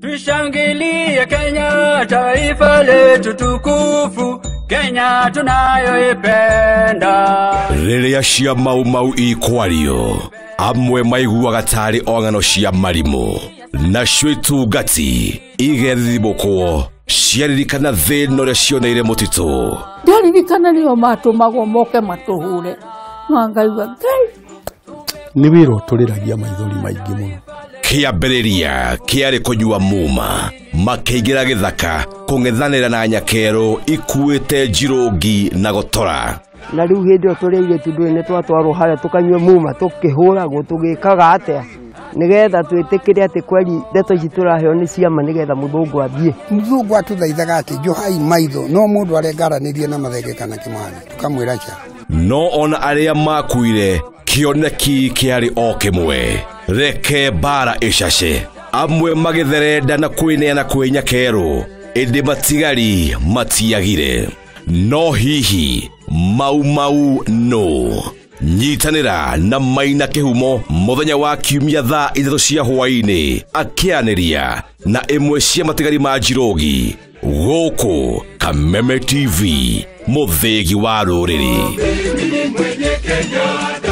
Tushangilie Kenya, taifa letu tukufu, Kenya tunayoipenda. Rĩrĩa cia Mau Mau ikwario, amwe maiguaga tarĩ o ng'ano cia marimũ, nacio itungati igethibũkwo ciaririkana thĩna ũrĩa cioneire mũtitũ. Ndaririkana nĩo matũmagwo moke matũhure, no ngaigua Ngai. Nĩ wĩra ũtũrĩragia maithori maingĩ mũno. Kĩambĩrĩria kĩarĩ kũnyua muma, makĩingĩra gĩthaka kũng'ethanĩra na nyakerũ ikuĩte njirũngi na gotora. Na rĩu hĩndĩ ĩyo tũrĩ airĩtu ndũĩ nĩ twatwarwo harĩa tũkanyue muma, tũkĩhũragwo tũgĩkaga atĩa nĩgetha twĩtĩkĩre atĩ kweli ndeto ici tũraheo nĩ ciama, nĩgetha mũthũngũ athiĩ. Mũthũngũ atũthaithaga atĩ njohai maitho, no mũndũ arengaranĩrie na mathenge kana kĩmani, tũkamwĩra ca. No ona arĩa makuire kĩoneki kĩarĩ o kĩmwe, reke mbara ĩcace. Amwe magĩtherenda na kwĩneana kwĩ nyakerũ, ĩndĩ matigari matiagire. No hihi Mau Mau no nyitanĩra na Maina Kĩhumo mũthenya wa kiumia thaa 3 cia hwaĩ-inĩ, akĩanĩria na ĩmwe cia matigari ma Njirũgi gũkũ Kameme TV, mũthĩgi wa rũrĩrĩ. Mimi ni mwenye Kenya.